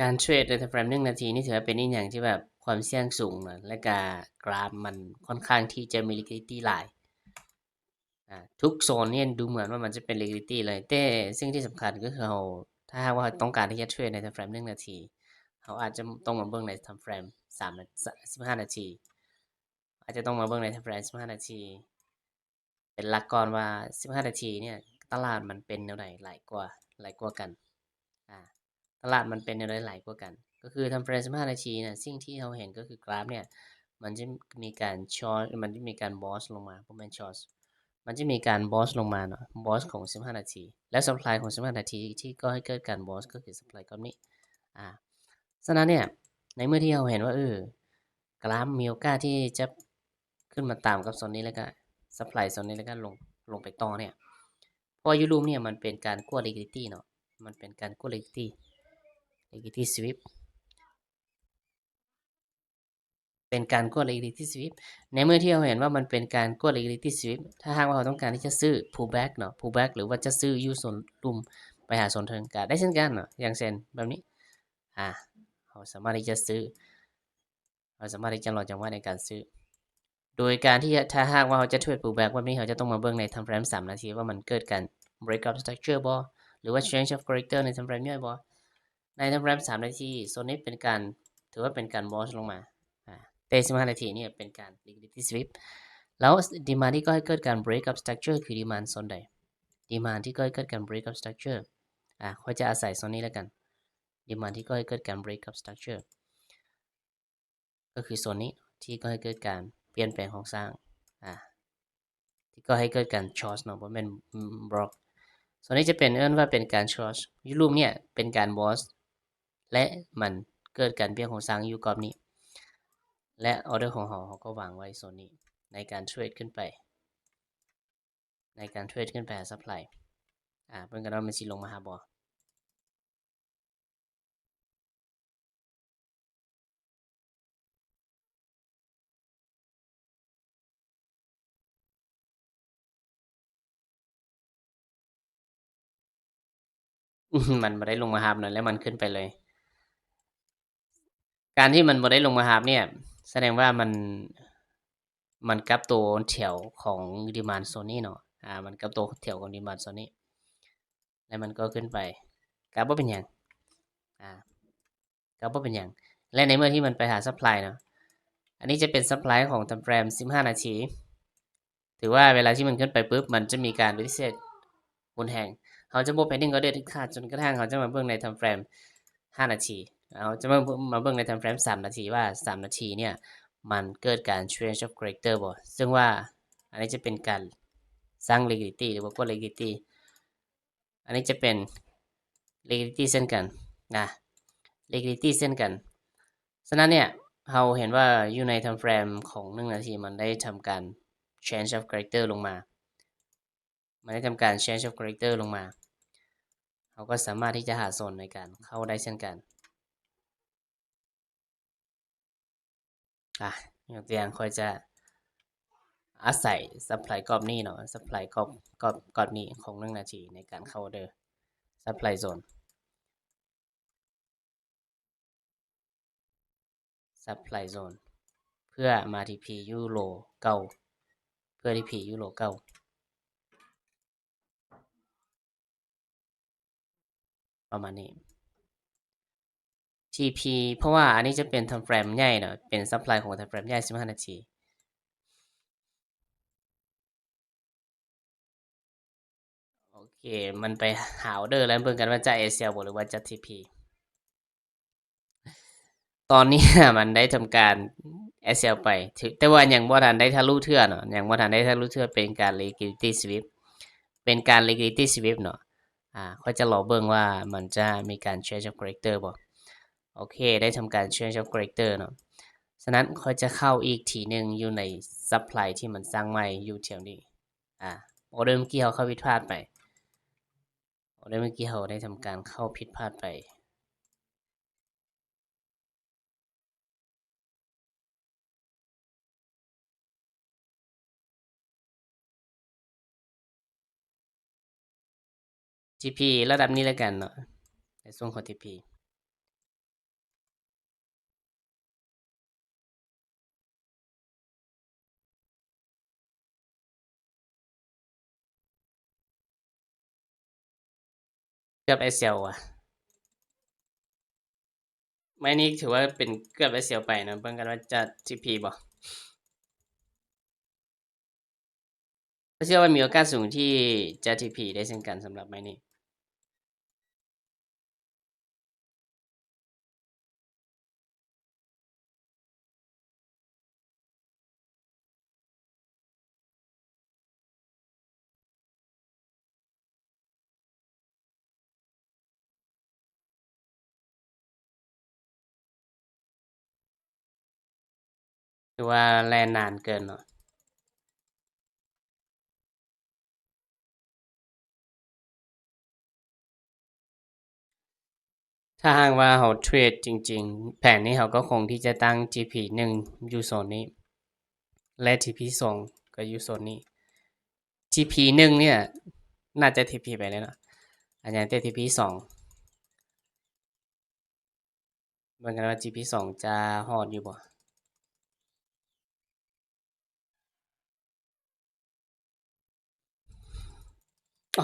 ການເທຣດໃນທາມເຟຣມໜຶ່ງນາທີນີ້ ຖືວ່າເປັນອີ່ຫຍັງທີ່ແບບຄວາມສ່ຽງສູງເນາະ ແລະກະກຣາຟມັນຄ່ອນຂ້າງທີ່ຈະມີລິຄວິດດິຕີ້ຫຼາຍ. ອາ ທຸກໂຊນນີ້ດູເໝືອນວ່າມັນຈະເປັນລິຄວິດດິຕີ້ເລີຍ, ແຕ່ສິ່ງທີ່ສຳຄັນກໍຄືເຮົາ ຖ້າຫາກວ່າເຮົາຕ້ອງການທີ່ຈະເທຣດໃນທາມເຟຣມໜຶ່ງນາທີ ເຮົາອາດຈະຕ້ອງມາເບິ່ງໃນທາມເຟຣມສາມນາ ສິບຫ້ານາທີ, ອາດຈະຕ້ອງມາເບິ່ງໃນທາມເຟຣມສິບຫ້ານາທີ ເປັນຫຼັກກ່ອນວ່າສິບຫ້ານາທີເນີ້ຍ ຕະຫຼາດມັນເປັນແນວໃດຫຼາຍກວ່າ ຫຼາຍກວ່າກັນ. ອາ ຕະຫຼາດມັນເປັນແນວໃດຫຼາຍກວ່າກັນ ກໍຄືທາມເຟຣມສິບຫ້ານາທີນະ ສິ່ງທີ່ເຮົາເຫັນກໍຄືກຣາຟເນີ້ຍ ມັນຈະມີການຊອດ ມັນຈະມີການບອສລົງມາ ບໍ່ແມ່ນຊອດ ມັນຈະມີການບອສລົງມາເນາະ ບອສຂອງສິບຫ້ານາທີ ແລ້ວຊັບພລາຍຂອງສິບຫ້ານາທີທີ່ກໍ່ໃຫ້ເກີດການບອສ ກໍຄືຊັບພລາຍກ້ອນນີ້. ອາ ສະນັ້ນເນີ້ຍ ໃນເມື່ອທີ່ເຮົາເຫັນວ່າ ເອີ ກຣາຟມີໂອກາດທີ່ຈະຂຶ້ນມາຕາມກັບໂຊນນີ້ ແລ້ວກະຊັບພລາຍໂຊນນີ້ ແລ້ວກະລົງ ລົງໄປຕໍ່ເນີ້ຍ ເພາະວ່າຢູ່ລຸ່ມເນີ້ຍມັນເປັນການກວດລິຄວິດດິຕີ້ເນາະ ມັນເປັນການກວດລິຄວິດດິຕີ້ ລິຄວິດດິຕີ້ສະວິບ ເປັນການກວດລິຄວິດດິຕີ້ສະວິບ. ໃນເມື່ອທີ່ເຮົາເຫັນວ່າມັນເປັນການກວດລິຄວິດດິຕີ້ສະວິບ ຖ້າຫາກວ່າເຮົາຕ້ອງການທີ່ຈະຊື້ພຸລແບັກເນາະ ພຸລແບັກ ຫຼືວ່າຈະຊື້ຢູ່ໂຊນລຸ່ມໄປຫາໂຊນເທິງກະໄດ້ເຊັ່ນກັນເນາະ ຢ່າງເຊັ່ນແບບນີ້ ອາ ເຮົາສາມາດທີ່ຈະຊື້ ເຮົາສາມາດທີ່ຈະລໍຈັງຫວະໃນການຊື້ ໂດຍການທີ່ ຖ້າຫາກວ່າເຮົາຈະເທຣດພຸລແບັກແບບນີ້ ເຮົາຈະຕ້ອງມາເບິ່ງໃນທາມເຟຣມສາມນາທີວ່າມັນເກີດການເບຣກອັບສະຕຣັກເຈີບໍ່ ຫຼືວ່າເຊນຈ໌ອັບຄາແຣັກເຕີໃນທາມເຟຣມຍ່ອຍບໍ່. ໃນທາມເຟຣມສາມນາທີ ໂຊນນີ້ເປັນການ ຖືວ່າເປັນການບອສລົງມາ ອາ ແຕ່ສິບຫ້ານາທີນີ້ເປັນການລິຄວິດດິຕີ້ສະວິບ ແລ້ວດີມານທີ່ກໍ່ໃຫ້ເກີດການເບຣກອັບສະຕຣັກເຈີຄືດີມານໂຊນໃດ? ດີມານທີ່ກໍ່ໃຫ້ເກີດການເບຣກອັບສະຕຣັກເຈີ ອາ ຂ້ອຍຈະອາໄສໂຊນນີ້ແລ້ວກັນ ດີມານທີ່ກໍ່ໃຫ້ເກີດການເບຣກອັບສະຕຣັກເຈີ ກໍຄືໂຊນນີ້ ທີ່ກໍ່ໃຫ້ເກີດການປ່ຽນແປງໂຄງສ້າງ ອາ ທີ່ກໍ່ໃຫ້ເກີດການຊອດເນາະ ບໍ່ແມ່ນບລັອກ. ໂຊນນີ້ຈະເປັນ ເອີ້ນວ່າເປັນການຊອດ ຢູ່ລຸ່ມເນີ້ຍເປັນການບອສ ແລະມັນເກີດການປ່ຽນໂຄງສ້າງຢູ່ກອບນີ້ ແລະອໍເດີຂອງເຮົາ ເຮົາກໍວາງໄວ້ໂຊນນີ້ ໃນການເທຣດຂຶ້ນໄປ ໃນການເທຣດຂຶ້ນໄປຫາຊັບພລາຍ ອາ ເບິ່ງກັນວ່າມັນຊິລົງມາຫາບໍ່. ມັນບໍ່ໄດ້ລົງມາຮັບເນາະ ແລ້ວມັນຂຶ້ນໄປເລີຍ. ການທີ່ມັນບໍ່ໄດ້ລົງມາຮັບເນີ້ຍ ສະແດງວ່າມັນ ມັນກັບໂຕແຖວຂອງດີມານໂຊນນີ້ເນາະ ອາ ມັນກັບໂຕແຖວຂອງດີມານໂຊນນີ້ ແລ້ວມັນກໍຂຶ້ນໄປ ກໍບໍ່ເປັນຫຍັງ ອາ ກໍບໍ່ເປັນຫຍັງ. ແລະໃນເມື່ອທີ່ມັນໄປຫາຊັບພລາຍເນາະ ອັນນີ້ຈະເປັນຊັບພລາຍຂອງທາມເຟຣມສິບຫ້ານາທີ ຖືວ່າເວລາທີ່ມັນຂຶ້ນໄປປຶບ ມັນຈະມີການປະຕິເສດຮຸນແຮງ. ເຮົາຈະບໍ່ແພນິກອໍເດີເດັດຂາດ ຈົນກະທັ້ງເຮົາຈະມາເບິ່ງໃນທາມເຟຣມຫ້ານາທີ ເຮົາຈະມາ ມາເບິ່ງໃນທາມເຟຣມສາມນາທີ ວ່າສາມນາທີເນີ້ຍ ມັນເກີດການເຊນຈ໌ອັບຄາແຣັກເຕີບໍ່ ເຊິ່ງວ່າອັນນີ້ຈະເປັນການສ້າງລິຄວິດດິຕີ້ ຫຼືວ່າກວດລິຄວິດດິຕີ້. ອັນນີ້ຈະເປັນລິຄວິດດິຕີ້ເຊັ່ນກັນນະ ລິຄວິດດິຕີ້ເຊັ່ນກັນ. ສະນັ້ນເນີ້ຍ ເຮົາເຫັນວ່າຢູ່ໃນທາມເຟຣມຂອງໜຶ່ງນາທີ ມັນໄດ້ທຳການເຊນຈ໌ອັບຄາແຣັກເຕີລົງມາ ມັນໄດ້ທຳການເຊນຈ໌ອັບຄາແຣັກເຕີລົງມາ ເຮົາກໍສາມາດທີ່ຈະຫາໂຊນໃນການເຂົ້າໄດ້ເຊັ່ນກັນ. ອາ ຍົກຕົວຢ່າງ ຂ້ອຍຈະອາໄສຊັບພລາຍກອບນີ້ເນາະ ຊັບພລາຍກອບ ກອບ ກອບນີ້ຂອງໜຶ່ງນາທີໃນການເຂົ້າອໍເດີ ຊັບພລາຍໂຊນ ຊັບພລາຍໂຊນ ເພື່ອມາທີພີຢູ່ໂລເກົ່າ ເພື່ອທີພີຢູ່ໂລເກົ່າ ປະມານນີ້ ທີພີ ເພາະວ່າອັນນີ້ຈະເປັນທາມເຟຣມໃຫຍ່ເນາະ ເປັນຊັບພລາຍຂອງທາມເຟຣມໃຫຍ່ສິບຫ້ານາທີ. ໂອເຄ ມັນໄປຫາອໍເດີແລ້ວ ເບິ່ງກັນວ່າຈະເອແຊວບໍ່ ຫຼືວ່າຈະທີພີ. ຕອນນີ້ມັນໄດ້ທຳການເອແຊວໄປ ຖື ແຕ່ວ່າຍັງບໍ່ທັນໄດ້ທະລຸເທື່ອເນາະ ຍັງບໍ່ທັນໄດ້ທະລຸເທື່ອ ເປັນການລິຄວິດດິຕີ້ສະວິບ ເປັນການລິຄວິດດິຕີ້ສະວິບເນາະ. ອາ ຂ້ອຍຈະລໍເບິ່ງວ່າມັນຈະມີການເຊນຈ໌ອັບຄາແຣັກເຕີບໍ່. ໂອເຄ ໄດ້ທຳການເຊນຈ໌ອັບຄາແຣັກເຕີເນາະ. ສະນັ້ນຂ້ອຍຈະເຂົ້າອີກທີໜຶ່ງຢູ່ໃນຊັບພລາຍທີ່ມັນສ້າງໃໝ່ຢູ່ແຖວນີ້. ອາ ອໍເດີເມື່ອກີ້ເຮົາເຂົ້າຜິດພາດໄປ ອໍເດີເມື່ອກີ້ເຮົາໄດ້ທຳການເຂົ້າຜິດພາດໄປ. ທີພີລະດັບນີ້ລະກັນເນາະ ໃນຊ່ວງຂອງທີພີ ກືອບ ເອສແອລ ວ່າ ໄມ້ນີ້ຖືວ່າເປັນເກືອບ ເອສແອລ ໄປເນາະ. ເບິ່ງກັນວ່າຈະ ທີພີ ບໍ່. ເຊື່ອວ່າມີໂອກາດສູງທີ່ຈະ ທີພີ ໄດ້ເຊັ່ນກັນສຳລັບໄມ້ນີ້. ຫຼືວ່າແລ່ນນານເກີນເນາະ. ຖ້າຫາກວ່າເຮົາເທຣດຈິງໆ ແຜນນີ້ເຮົາກໍຄົງທີ່ຈະຕັ້ງ ທີພີ ໜຶ່ງ ຢູ່ໂຊນນີ້ ແລະ ທີພີ ສອງ ກໍຢູ່ໂຊນນີ້. ທີພີ ໜຶ່ງ ເນ່ຍ ໜ້າຈະ ທີພີ ໄປແລ້ວເນາະ. ອັນຫຍັງແຕ່ ທີພີ ສອງ ເບິ່ງກັນວ່າ ທີພີ ສອງ ຈະຮອດຢູ່ບໍ່.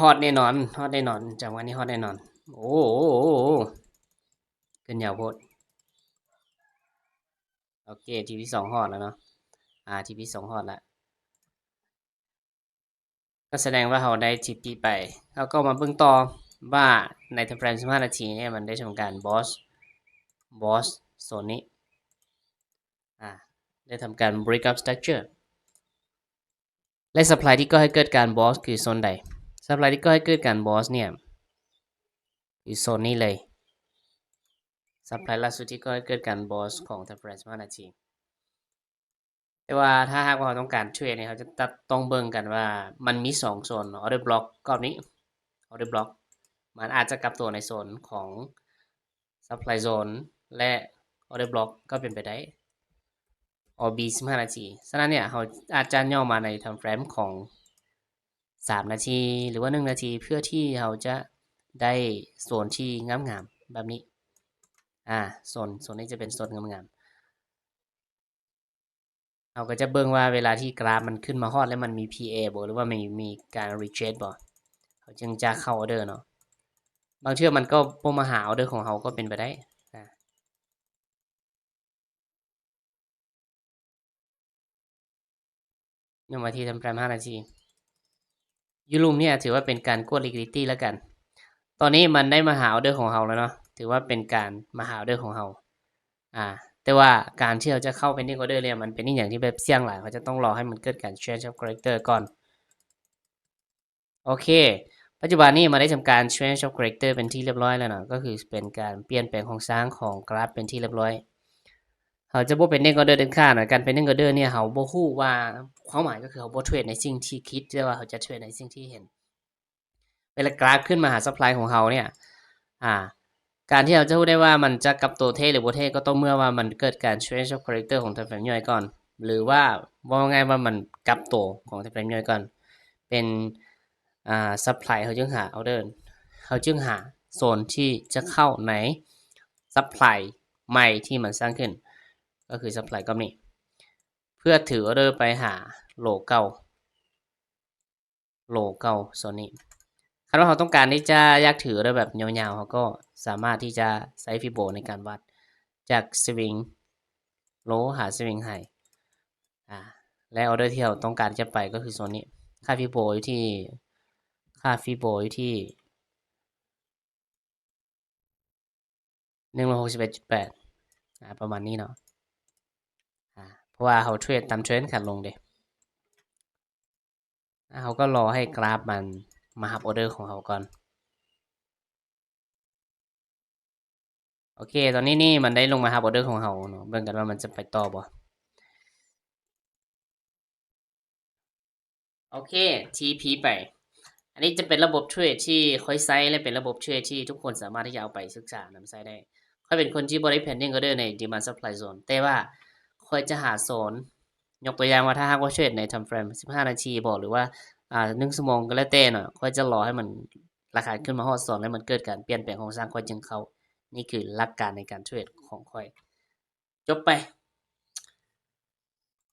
ຮອດແນ່ນອນ, ຮອດແນ່ນອນ, ຈັງຫວະນີ້ຮອດແນ່ນອນ. ໂອ້ ຂຶ້ນຍາວໂພດ. ໂອເຄ ທີພີ ສອງ ຮອດແລ້ວເນາະ. ອາ ທີພີ ສອງ ຮອດແລ້ວ. ກໍສະແດງວ່າເຮົາໄດ້ ທີພີ ໄປ. ເຮົາກໍມາເບິ່ງຕໍ່ວ່າໃນ time frame ສິບຫ້ານາທີນີ້ ມັນໄດ້ທຳການ bounce, bounce ໂຊນນີ້ ອາ ໄດ້ທຳການ break up structure ແລະ supply ທີ່ກໍ່ໃຫ້ເກີດການ bounce ຄືໂຊນໃດ? Supply ທີ່ກໍ່ໃຫ້ເກີດການ bounce ເນ່ຍ ຄືໂຊນນີ້ເລີຍ. Supply ລ່າສຸດທີ່ກໍ່ໃຫ້ເກີດການ bounce ຂອງ time frame ສິບຫ້ານາທີ. ແຕ່ວ່າຖ້າຫາກວ່າເຮົາຕ້ອງການເທຣດນີ້ ເຮົາຈະຕ້ອງເບິ່ງກັນວ່າມັນມີສອງໂຊນ order block ກອບນີ້ order block ມັນອາດຈະກັບຕົວໃນໂຊນຂອງ supply zone ແລະ order block ກໍເປັນໄປໄດ້ ອອ ບີ ສິບຫ້ານາທີ. ສະນັ້ນເນ່ຍ ເຮົາອາດຈະຫຍໍ້ມາໃນ time frame ຂອງສາມນາທີ ຫຼືວ່າໜຶ່ງນາທີ ເພື່ອທີ່ເຮົາຈະໄດ້ໂຊນທີ່ງາມໆແບບນີ້. ອາ ໂຊນ ໂຊນນີ້ຈະເປັນໂຊນງາມໆ. ເຮົາກໍຈະເບິ່ງວ່າເວລາທີ່ກຣາຟມັນຂຶ້ນມາຮອດແລ້ວມັນມີ ພີ ເອ ບໍ່ ຫຼືວ່າມີ ມີການ reject ບໍ່ ເຮົາຈຶ່ງຈະເຂົ້າ order ເນາະ. ບາງເທື່ອມັນກໍບໍ່ມາຫາ order ຂອງເຮົາກໍເປັນໄປໄດ້. ອາ ຍັງມາທີ່ time frame ຫ້ານາທີ. ຢູ່ລຸ່ມນີ້ຖືວ່າເປັນການກວດ liquidity ແລ້ວກັນ. ຕອນນີ້ມັນໄດ້ມາຫາ order ຂອງເຮົາແລ້ວເນາະ, ຖືວ່າເປັນການມາຫາ order ຂອງເຮົາ. ອາ ແຕ່ວ່າການທີ່ເຮົາຈະເຂົ້າ pending order ເລີຍ ມັນເປັນອີ່ຫຍັງທີ່ແບບສ່ຽງຫຼາຍ, ເຮົາຈະຕ້ອງລໍໃຫ້ມັນເກີດການ change of character ກ່ອນ. ໂອເຄ ປັດຈຸບັນນີ້ມາໄດ້ທຳການ change of character ເປັນທີ່ລຽບຮ້ອຍແລ້ວເນາະ, ກໍຄືເປັນການປ່ຽນແປງໂຄງສ້າງຂອງກຣາຟເປັນທີ່ລຽບຮ້ອຍ. ເຮົາຈະບໍ່ pending order ເດັດຂາດນະ. ການ pending order ເນ່ຍ ເຮົາບໍ່ຮູ້ວ່າ ຄວາມໝາຍກໍຄືເຮົາບໍ່ເທຣດໃນສິ່ງທີ່ຄິດ, ແຕ່ວ່າເຮົາຈະເທຣດໃນສິ່ງທີ່ເຫັນ. ເວລາກຣາຟຂຶ້ນມາຫາ supply ຂອງເຮົາເນ່ຍ ອາ ການທີ່ເຮົາຈະຮູ້ໄດ້ວ່າມັນຈະກັບໂຕແທ້ຫຼືບໍ່ແທ້ ກໍຕໍ່ເມື່ອວ່າມັນເກີດການ change of character ຂອງ time frame ຍ່ອຍກ່ອນ ຫຼືວ່າເວົ້າງ່າຍວ່າມັນກັບໂຕຂອງ time frame ຍ່ອຍກ່ອນ ເປັນ ອ່າ supply ເຮົາຈຶ່ງຫາ order ເຮົາຈຶ່ງຫາໂຊນທີ່ຈະເຂົ້າໃນ supply ໃໝ່ທີ່ມັນສ້າງຂຶ້ນ ກໍຄື supply ກ້ອນນີ້ ເພື່ອຖື order ໄປຫາ low ເກົ່າ low ເກົ່າໂຊນນີ້. ຄັນວ່າເຮົາຕ້ອງການທີ່ຈະຢາກຖື order ແບບຍາວໆ ເຮົາກໍສາມາດທີ່ຈະໃຊ້ Fibo ໃນການວັດຈາກ swing low ຫາ swing high ອາ ແລະ order ທີ່ເຮົາຕ້ອງການຈະໄປກໍຄືໂຊນນີ້. ຄ່າ Fibo ຢູ່ທີ່ ຄ່າ Fibo ຢູ່ທີ່ ໜຶ່ງຮ້ອຍຫົກສິບເອັດຈຸດແປດ ອາ ປະມານນີ້ເນາະ ອາ ເພາະວ່າເຮົາເທຣດຕາມເທຣນຂາລົງເດ້ ອາ ເຮົາກໍລໍໃຫ້ກຣາຟມັນມາຮັບ order ຂອງເຮົາກ່ອນ. ໂອເຄ ຕອນນີ້ນີ້ມັນໄດ້ລົງມາຮັບ order ຂອງເຮົາເນາະ, ເບິ່ງກັນວ່າມັນຈະໄປຕໍ່ບໍ່. ໂອເຄ ທີພີ ໄປ. ອັນນີ້ຈະເປັນລະບົບເທຣດທີ່ຂ້ອຍໃຊ້ ແລະ ເປັນລະບົບເທຣດທີ່ທຸກຄົນສາມາດທີ່ຈະເອົາໄປສຶກສານຳໃຊ້ໄດ້. ຂ້ອຍເປັນຄົນທີ່ບໍ່ໄດ້ pending order ໃນ demand supply zone ແຕ່ວ່າຂ້ອຍຈະຫາໂຊນ, ຍົກຕົວຢ່າງວ່າ ຖ້າຫາກວ່າເທຣດໃນ time frame ສິບຫ້ານາທີບໍ ຫຼືວ່າ ອາ ໜຶ່ງຊົ່ວໂມງກໍແລ້ວແຕ່ເນາະ, ຂ້ອຍຈະລໍໃຫ້ມັນ ລາຄາຂຶ້ນມາຮອດໂຊນ ແລ້ວມັນເກີດການປ່ຽນແປງໂຄງສ້າງ ຂ້ອຍຈຶ່ງເຂົ້າ. ນີ້ຄືຫຼັກການໃນການເທຣດຂອງຂ້ອຍ. ຈົບໄປ.